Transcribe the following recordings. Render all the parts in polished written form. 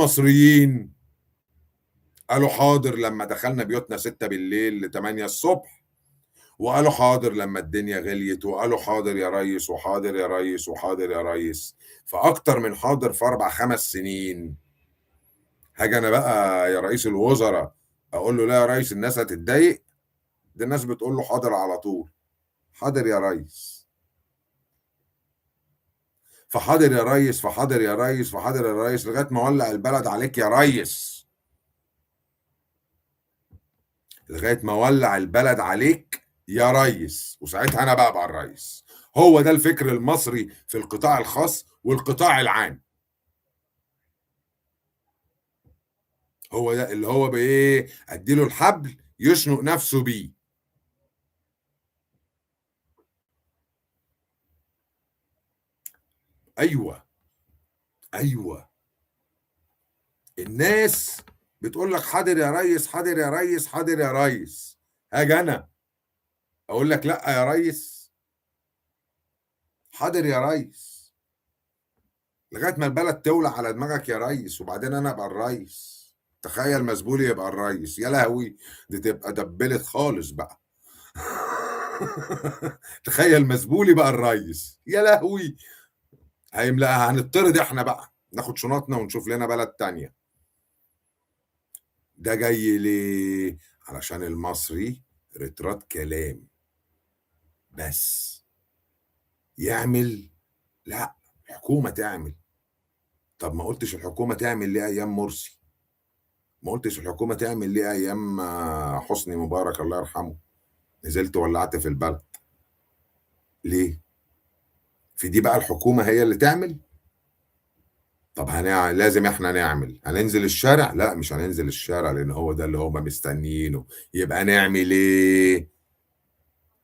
المصريين قالوا حاضر لما دخلنا بيوتنا 6 بالليل ل 8 الصبح، وقالوا حاضر لما الدنيا غليت، وقالوا حاضر يا ريس وحاضر يا ريس وحاضر يا ريس. فأكتر من حاضر في 4 5 سنين. هاجي أنا بقى يا رئيس الوزراء أقول له لا يا ريس الناس هتتضايق؟ ده الناس بتقول له حاضر على طول، حاضر يا ريس. فحاضر يا ريس، فحاضر يا ريس، فحاضر يا ريس، لغاية ما ولع البلد عليك يا ريس، لغاية ما ولع البلد عليك يا ريس، وساعتها انا بقى الريس. هو ده الفكر المصري في القطاع الخاص والقطاع العام. هو ده اللي هو بايه؟ اديله الحبل يشنق نفسه بيه. ايوه ايوه، الناس بتقول لك حاضر يا ريس، حاضر يا ريس، حاضر يا ريس. هاجي انا اقول لك لا يا ريس، حاضر يا ريس، لغاية ما البلد تولع على دماغك يا ريس، وبعدين انا ابقى الريس. تخيل مزبولي يبقى الريس، يا لهوي، دي تبقى دبلت خالص بقى. تخيل مزبولي بقى الريس، يا لهوي، هيملأها. هنطرد احنا بقى، ناخد شنطنا ونشوف لنا بلد تانية. ده جاي ليه؟ علشان المصري رترات كلام بس، يعمل لا الحكومة تعمل. طب ما قلتش الحكومة تعمل ليه أيام مرسي؟ ما قلتش الحكومة تعمل ليه أيام حسني مبارك الله يرحمه؟ نزلت ولعت في البلد ليه؟ في دي بقى الحكومة هي اللي تعمل؟ طب لازم احنا نعمل. هننزل الشارع؟ لا مش هننزل الشارع، لان هو ده اللي هم مستنيينه. يبقى نعمل ايه؟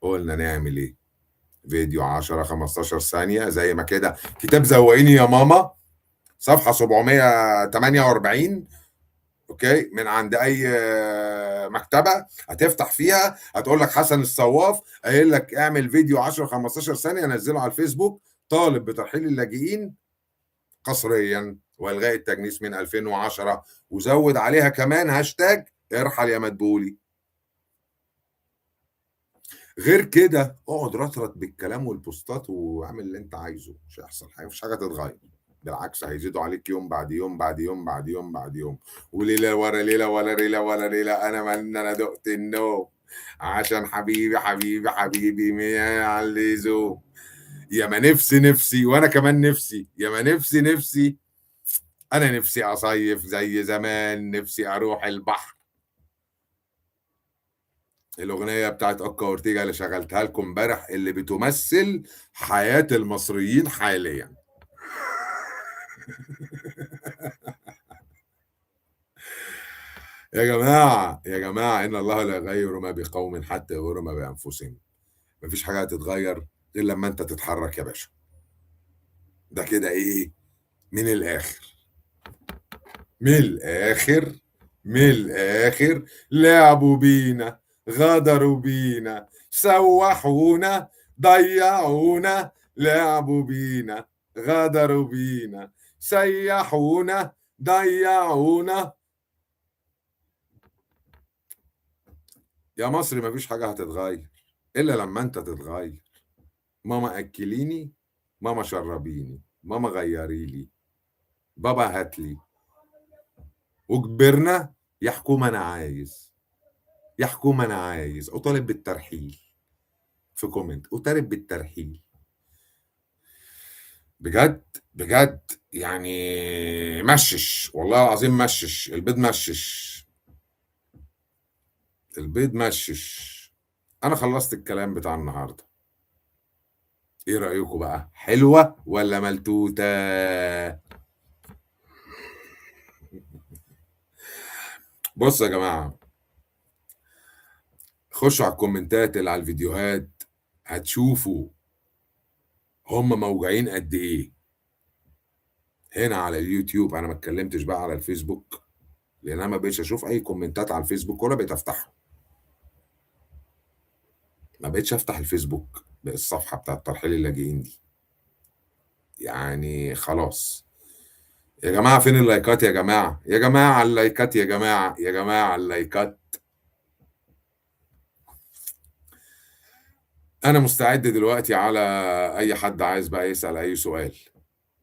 قلنا نعمل ايه؟ فيديو 10 15 ثانية زي ما كده كتاب زوقيني يا ماما، صفحة 748، okay، من عند اي مكتبة هتفتح فيها هتقول لك حسن الصواف قايل لك اعمل فيديو 10 15 ثانية نزله على الفيسبوك طالب بترحيل اللاجئين قسريا والغاء التجنيس من 2010، وزود عليها كمان هاشتاج ارحل يا مدبولي. غير كده اقعد رطرط بالكلام والبوستات واعمل اللي انت عايزه، مش هيحصل حاجة، مفيش حاجة تتغير، بالعكس هيزيدوا عليك يوم بعد يوم بعد يوم بعد يوم بعد يوم، وليلة ورا ليلة ورا ليلة ورا ليلة. انا من انا دقت النوم عشان حبيبي حبيبي حبيبي مية على اللزوم. يا ما نفسي نفسي، وانا كمان نفسي، يا ما نفسي نفسي، انا نفسي اصيف زي زمان، نفسي اروح البحر. الاغنية بتاعت اوكا اورتيجا اللي شغلتها لكم امبارح، اللي بتمثل حياة المصريين حاليا. يا جماعة يا جماعة، ان الله لا يغير ما بقوم حتى يغيروا ما بانفسهم. مفيش حاجة هتتغير غير لما انت تتحرك يا باشا. ده كده ايه؟ من الاخر، من الاخر، من الاخر، لعبوا بينا، غدروا بينا، سوحونا، ضيعونا، لعبوا بينا، غدروا بينا، سيحونا، ضيعونا. يا مصري مفيش حاجة هتتغير إلا لما أنت تتغير. ماما أكليني، ماما شربيني، ماما غيريلي، بابا هاتلي. وكبرنا يا حكومة أنا عايز، يا حكومة أنا عايز، أطالب بالترحيل في comment، أطالب بالترحيل بجد بجد. يعني مشش والله العظيم، مشش البيض، مشش البيض، مشش. أنا خلصت الكلام بتاع النهاردة. إيه رأيكم بقى؟ حلوة ولا ملتوتة؟ بصوا يا جماعة، خشوا على الكومنتات اللي على الفيديوهات، هتشوفوا هم موجعين قد ايه هنا على اليوتيوب. انا ما اتكلمتش بقى على الفيسبوك، لان انا ما بقيتش اشوف اي كومنتات على الفيسبوك ولا بقيت افتحها. ما بقيتش افتح الفيسبوك، الصفحة بتاعت ترحيل اللاجئين دي، يعني خلاص. يا جماعة فين اللايكات يا جماعة؟ يا جماعة اللايكات يا جماعة، يا جماعة اللايكات. أنا مستعد دلوقتي على أي حد عايز بقى يسأل أي سؤال.